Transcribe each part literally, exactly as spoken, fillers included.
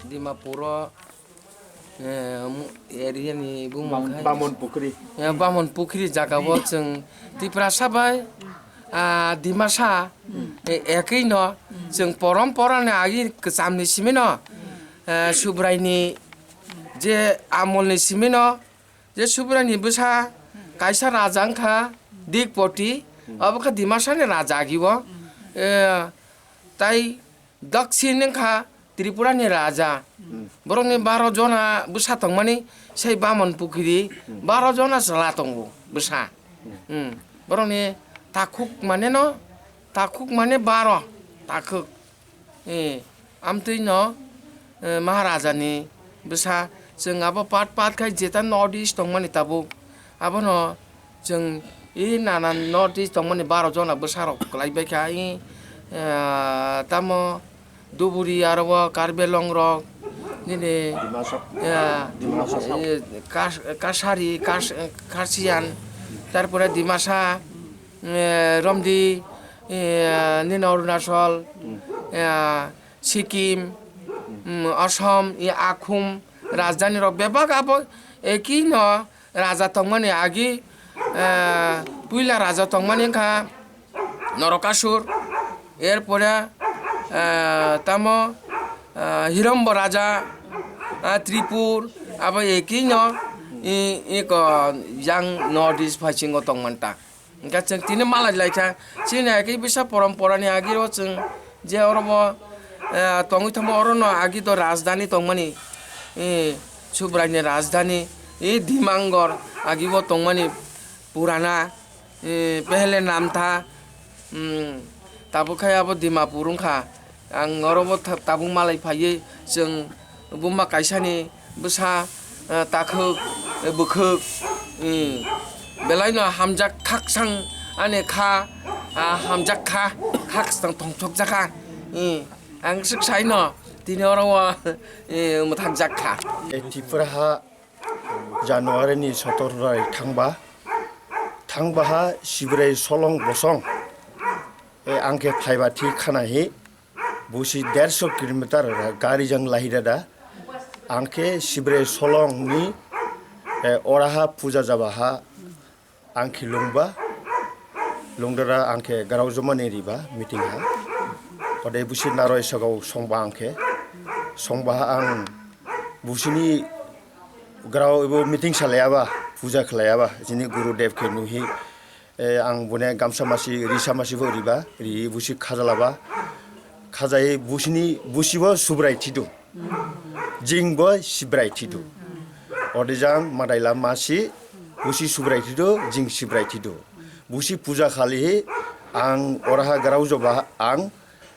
Dimapuro, eh, mu-, area ni bumung Bam-, khai Bamon Pukhri. Eh, Bamon Pukhri jaga o chwng Tiprasa bai, ah, Dimasa, eh, ekwi no chwng porom pora ni agi kwcham ni simi no, eh, Subrai ni je amol ni simi no, je Subrai ni bwsa kaisa raja wngkha Dikpoti, abo khe Dimasa ni raja agi o. Eh, tai Daksin wngkha Tripura ni raja. Borok ni baro jona bwsa tongmani sei Bamon Pukhri, baro jona chwla tongo bwsa. Hmm. Borok ni takhuk mane no, takhuk mane baro takhuk. Eh, amtwi no, eh, Maharaja ni bwsa, chwng abo pat pat khai jeta North East tongmani tabuk. Abono chwng i nanan North East tongmani baro jona bwsarok kwlai baikha, i, ah, tamo Duburi aro o Karbi Anglong rok nini, Dimasa. Ya, Dimasa. I, Kas-, Kasari, Kas-, Kasian, tarpore Dimasa, eh, Romdi, eh, nini Arunachal, eh, Sikkim, mm, Assam, i Akhum, rajdhani rok bebak abo eki no raja tongmani agi, eh, puila raja tongmani wngkha Norokasur, erpore, eh, tamo, eh, Hirambo raja, eh, Tripur, abo eki no i, i ko yang North East phasingo tongmanta. Hingke chwng tini malai laikha, chini agi bisa porom porani agiro chwng je orobo, eh, tongwi thangma orono agi do rajdhani tongmani, eh, Subraini rajdhani, eh, Dimangor agibo tongmani purana, eh, pehle namtha, mm, tabuk khai abo Dimapur wngkha. Ang oro bo ta-, tabuk malai phaiwi chwng buma kaisani bwsa, eh, takhuk, eh, bwkhuk, eh, belai no hamjak khaksang ani kha, ah, hamjak kha, khaksang tongthok jakha, eh, ang swk sai no tini oro o, eh, mwthang jak kha. E Tripura ha January ni sotor bai thangba, thangba ha Sibrai Solong Bosong, e ang khe phaiba thik khana hi, busi derso kilometer gari jang lahi dada. Ang khe Sibrai Solong ni, e, oraha puja jaba ha ang khe lungba, lungdara ang khe grao jomani riba meeting ha. Ode busi naroi sagao songba ang khe, songba ha ang busini grao ebo meeting salaiya ba, puja khlaiya ba, jini Guru Dev khe nuhi, e, ang bune gamsa masi, risa masi bo riba, ri busi khajalaba, khajai busini, busibo Subrai thidu, jingbo Sibrai thidu. Odijang madaila masi, busi Subrai thidu, jing Sibrai thidu. Busi puja khali ang oraha grao joba ang,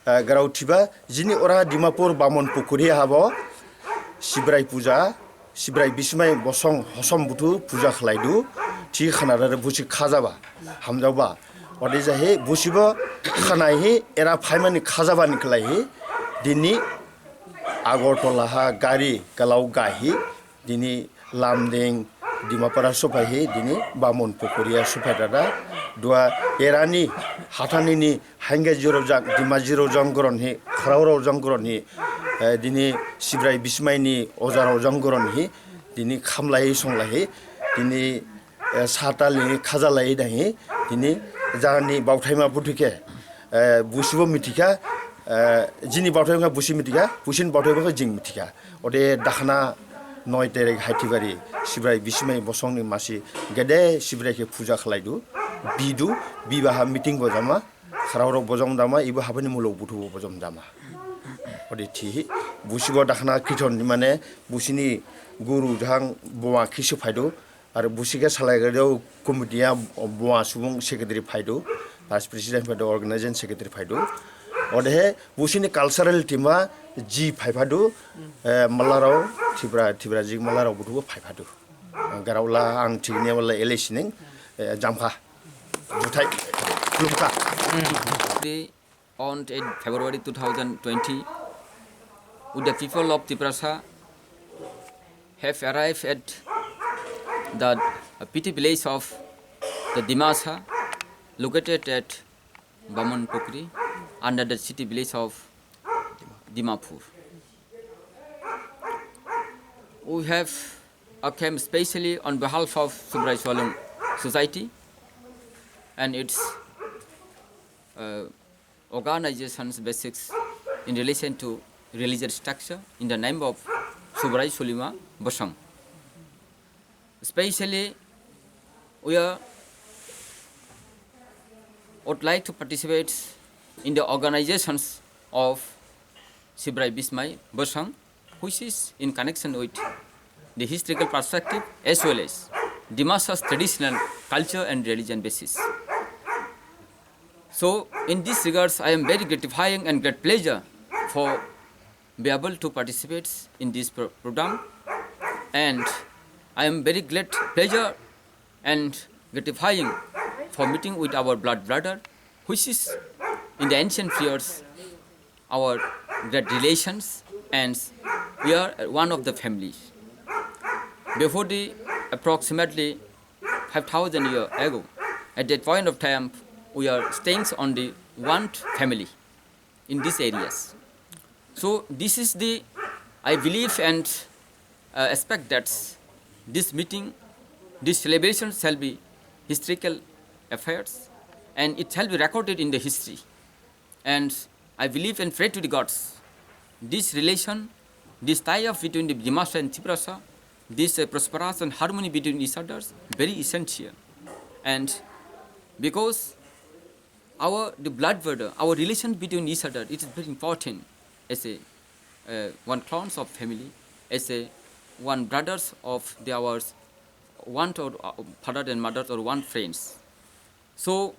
e, grao thiba, jini oraha Dimapur Bamon Pukuri habo Sibrai puja, Sibrai Bismai Bosong Hosom Buthu puja khlaidu, thi khanarare busi khajaba, hamjaoba. Ode jahi busibo khanai hi era phaimani khajabani khlai hi dini Agartala ha gari galau gahi dini Lumding Dimapara suphai hi dini Bamon Pukuria suphai dada dua erani hathanini Hainga jiro jak, Dima jiro jonggoron hi, khraorao jonggoron hi, eh, dini Sibrai Bismaini ojarao jonggoron hi, dini khamlai songlai hi, dini, eh, satalni khajalai dai hi, dini jarni bauthaima buthike, eh, busibo mithika, eh, jini bauthaima busi mithika, busini bauthaima jing mithika. Ode dakhna noi terek Haithibari, Sibrai Bismai bosongni masi gede Sibrai khe puja khlaidu, bidu, bibaha meeting bo jama. Khraorok bojom dama, ibo habani mulok buthubo bojom dama. Ode thihi, busibo dakhna kithon mane busini guru jang buma khisu phaidu, ar busi khe salai gado committee ya buma subung secretary phaidu, vice president phaidu, organization secretary phaidu. Odehe busini cultural team a ji phaiphadu, eh, malarao, Tripura, Tripura jig malarao buthubo phaiphadu. Garaula ang thikni wala elei sining, eh, jamkha. Buthai, khulumkha. Today, on eight February two thousand twenty, with the people of Tiprasa have arrived at the petty village of the Dimasa, located at Bamunpukri, under the city village of Dimapur. We have a camp specially on behalf of Subrai Swalung Society and its, uh, organizations basics in relation to religious structure in the name of Subrai Sulima Bosong. Especially, we are, would like to participate in the organizations of Sibrai Bismai Bosong, which is in connection with the historical perspective as well as Dimasa's traditional culture and religion basis. So, in this regards, I am very gratifying and great pleasure for be able to participate in this pro-, program, and I am very glad pleasure and gratifying for meeting with our blood brother, which is in the ancient years our great relations, and we are one of the families. Before the approximately five thousand years ago, at that point of time, we are staying on the one family in these areas. So this is the, I believe and, uh, expect that this meeting, this celebration shall be historical affairs, and it shall be recorded in the history. And I believe and pray to the gods, this relation, this tie-up between the Dimasa and Tiprasa, this, uh, prosperous and harmony between each others, very essential. And because our, the blood brother, our relation between each other, it is very important as a, uh, one clans of family, as a one brothers of the ours, one or, uh, father and mothers or one friends. So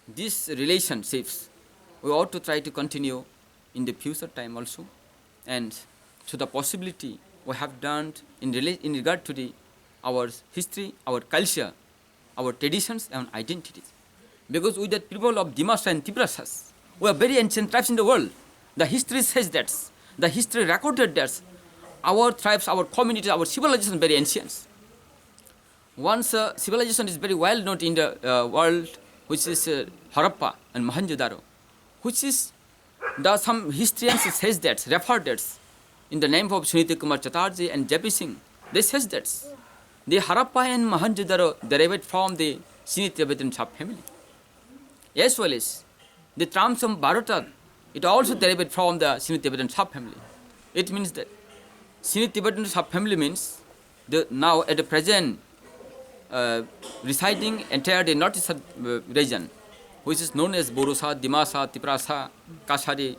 these relationships we ought to try to continue in the future time also, and so the possibility we have done in rela-, in regard to the, our history, our culture, our traditions and identities. Because we, the people of Dimasa and Tiprasas, we are very ancient tribes in the world. The history says that, the history recorded that our tribes, our communities, our civilization very ancient. Once, uh, civilization is very well known in the, uh, world, which is, uh, Harappa and Mohenjo-daro, which is the, some historians says that, refer that, in the name of Suniti Kumar Chatterjee and J P Singh, they says that the Harappa and Mohenjo-daro derived from the Sino-Tibetan subfamily. As well as the Tramsom Bharata, it also derived from the Sino-Tibetan subfamily. It means that Sino-Tibetan subfamily means the, now at the present, uh, residing entire the northeast, uh, region, which is known as Borusa, Dimasa, Tiprasa, Kashari,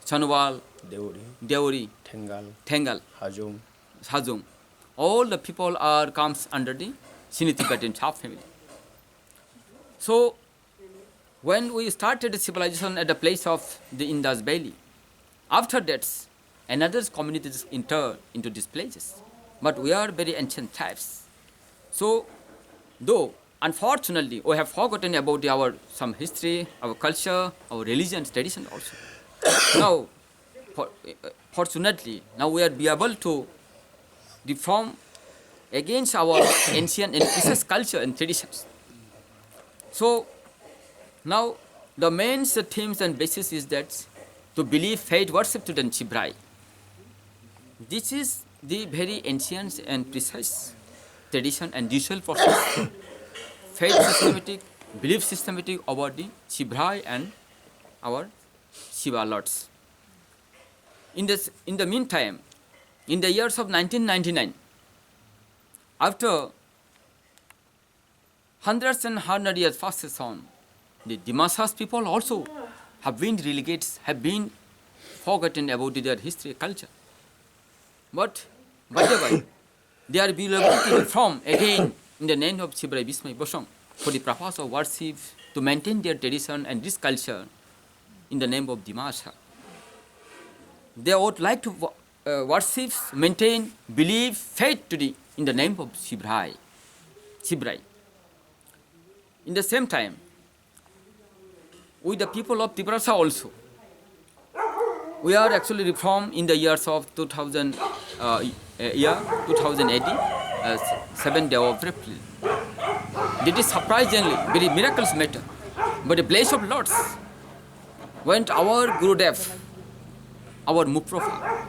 Sonowal, Deuri, Deuri, Thengal, Thengal, Hajong. Hajong. All the people are comes under the Sino-Tibetan subfamily. So when we started the civilization at the place of the Indus Valley, after that, another communities enter into these places. But we are very ancient tribes. So, though, unfortunately, we have forgotten about the, our some history, our culture, our religion, tradition also. Now, for, fortunately, now we are be able to reform against our ancient and precious culture and traditions. So now the main themes and basis is that to believe, faith, worship to the Sibrai. This is the very ancient and precise tradition and ritual process, faith systematic, belief systematic over the Sibrai and our Shiva lords. In this, in the meantime, in the years of nineteen ninety-nine, after hundreds and hundred years passed on, the Dimasas people also have been relegated, have been forgotten about their history, culture. But by the way, they are being able to reform again in the name of Sibrai Bismai Bosong for the purpose of worship, to maintain their tradition and this culture in the name of Dimasa. They would like to wo-, uh, worship, maintain, believe, faith to the, in the name of Sibrai. Sibrai. In the same time, with the people of Tiprasa also, we are actually reformed in the years of two thousand, uh, year two thousand A D, uh, seven day of April. That is surprisingly very miraculous matter. But the place of Lords, when our Gurudev, our Muprabha,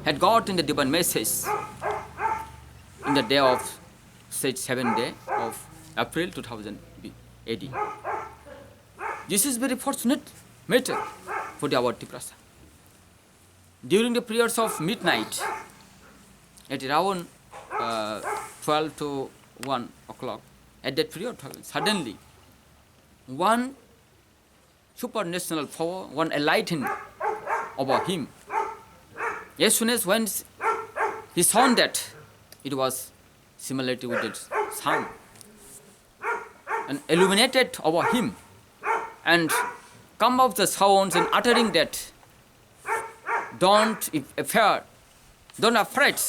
had got in the divine message in the day of, say, seventh day of April two thousand A D. This is very fortunate matter for the, our Tiprasa. During the prayers of midnight, at around, uh, twelve to one o'clock, at that period, suddenly one supernatural power, one enlightened over him. As soon as when he saw that, it was similarity with the sun, and illuminated over him, and come up the sounds and uttering that, "Don't fear, don't afraid.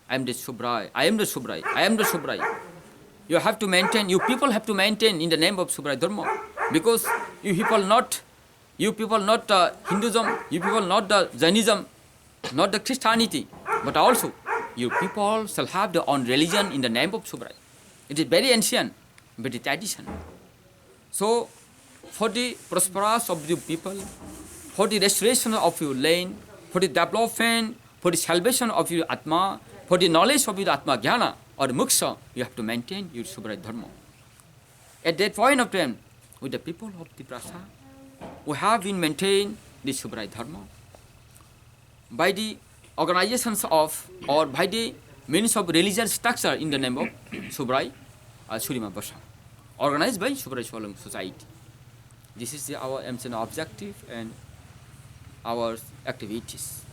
I am the Subrai, I am the Subrai, I am the Subrai." You have to maintain, you people have to maintain in the name of Subrai Dharma, because you people not, you people not, uh, Hinduism, you people not the Jainism, not the Christianity, but also you people shall have their own religion in the name of Subrai. It is very ancient, very tradition. So, for the prosperous of the people, for the restoration of your land, for the development, for the salvation of your Atma, for the knowledge of your Atma Jnana or Moksha, you have to maintain your Subrai Dharma. At that point of time, with the people of Tiprasa, we have been maintained the Subrai Dharma by the organizations of, or by the means of religious structure in the name of Subrai, uh, Surima Basa, organized by Subrai Solong Society. This is the, our aims and objective and our activities.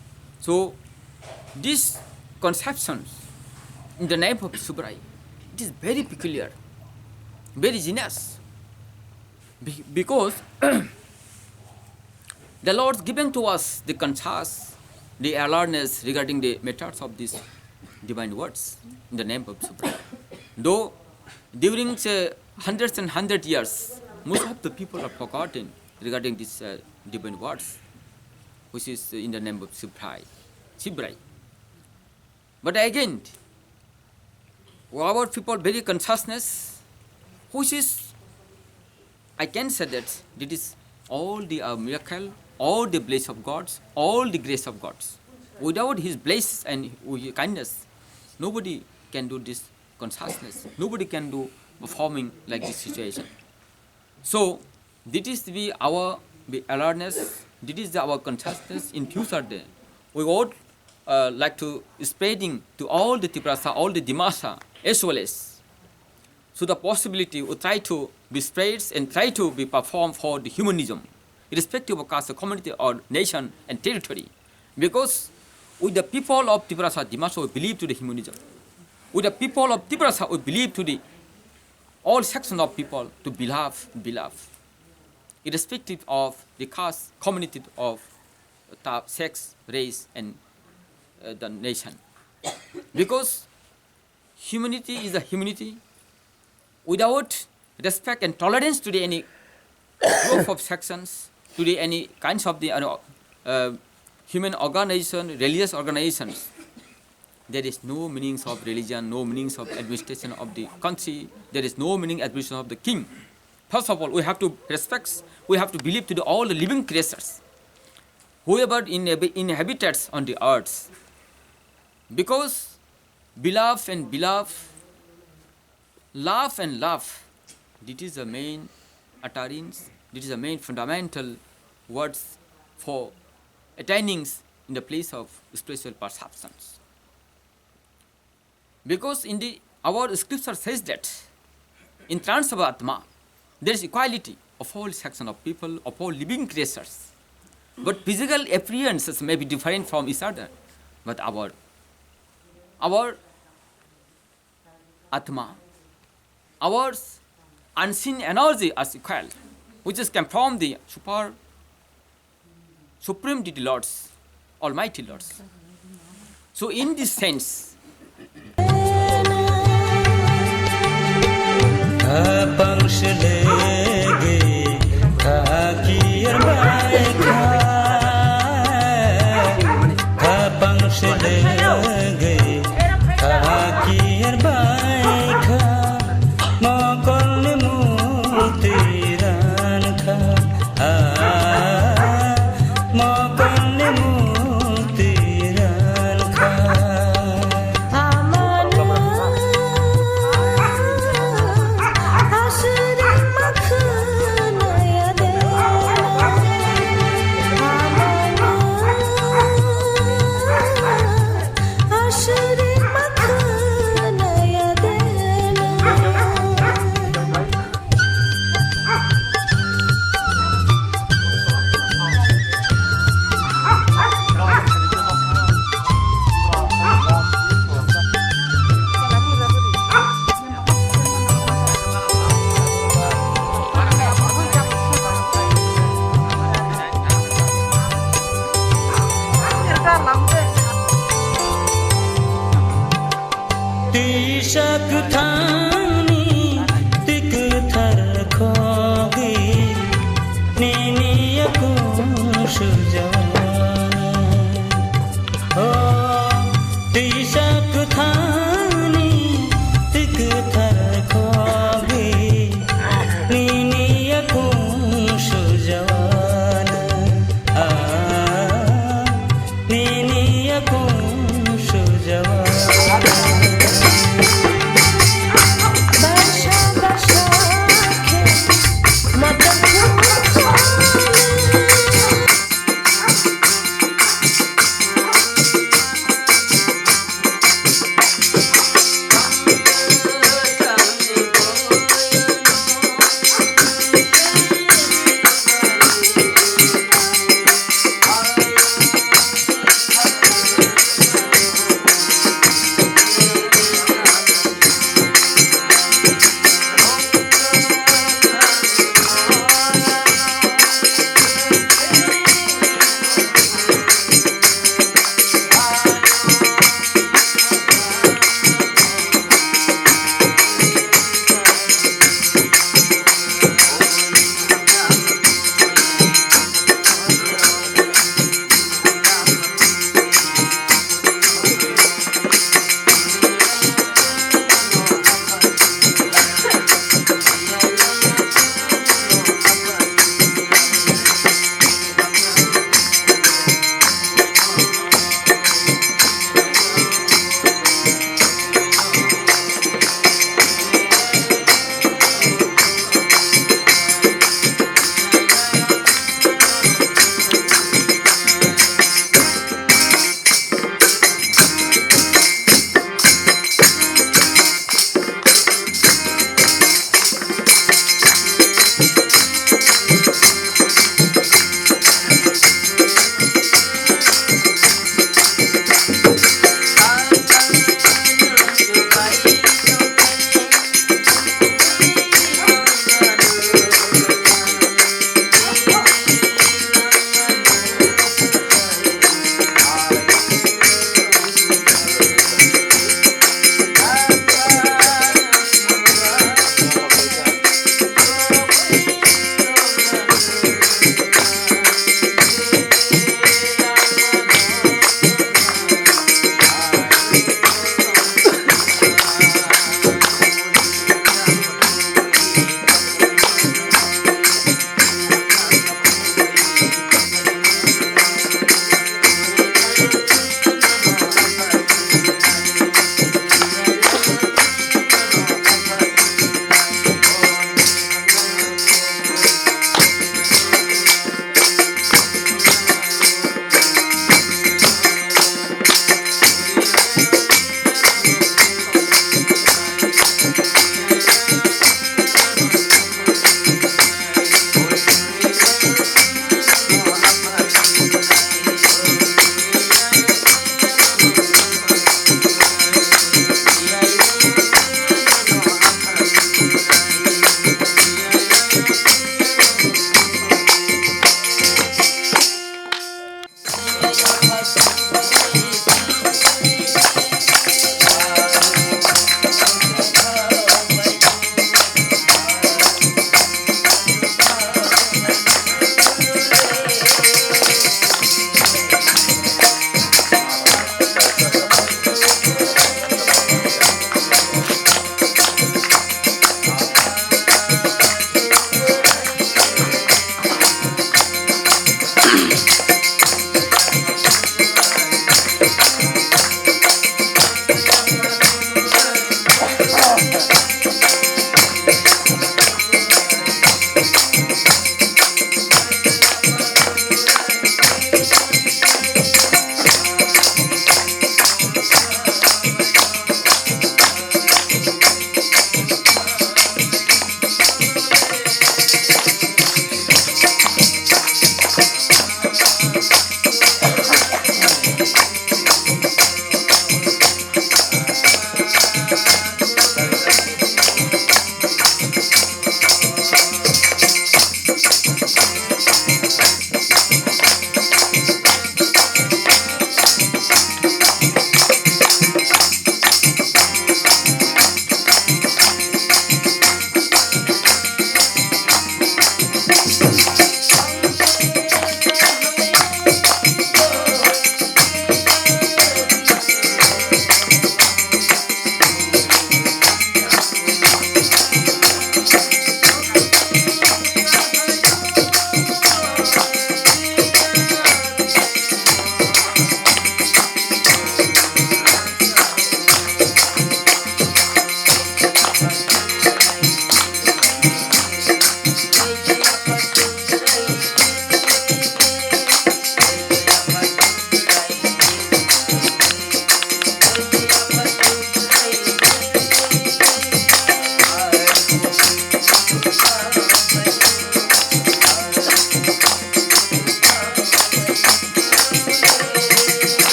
So, these conceptions in the name of Subrai, it is very peculiar, very genius, be- because the Lord given to us the conscious, the awareness regarding the matters of these divine words in the name of Subrai. Though during, say, hundreds and hundred years, most of the people are forgotten regarding these, uh, divine words, which is in the name of Subrai, Subrai. But again, our people very consciousness, which is, I can say that it is all the, uh, miracle, all the bliss of gods, all the grace of gods. Without his bliss and his kindness, nobody can do this consciousness. Nobody can do performing like this situation. So, this is the our the awareness, this is the our consciousness in future day. We would, uh, like to spreading to all the Tiprasa, all the Dimasa, as well as, so the possibility we try to be spreads and try to be performed for the humanism, irrespective of caste, community, or nation and territory. Because with the people of Tiprasa, Dimasa, we believe to the humanism. With the people of Tiprasa, we believe to the all section of people to be love, be love, irrespective of the caste, community of the sex, race, and, uh, the nation. Because humanity is a humanity. Without respect and tolerance to the any group of sections, to the any kinds of the, uh, uh, human organization, religious organizations, there is no meanings of religion, no meanings of administration of the country, there is no meaning administration of the king. First of all, we have to respect, we have to believe to the all the living creatures, whoever inhabi- inhabitants on the earth. Because beloved and beloved, love and love, this is the main utterance, this is the main fundamental words for attaining in the place of spiritual perceptions. Because in the, our scripture says that in terms of Atma, there is equality of all section of people, of all living creatures. But physical appearances may be different from each other, but our, our Atma, our unseen energy as equal, which is come from the super, supreme deity lords, almighty lords. So in this sense, Apang selege kaki erbaika. Apang selege kaki erbaika. Mokol ni mutira. Nini yakung sujak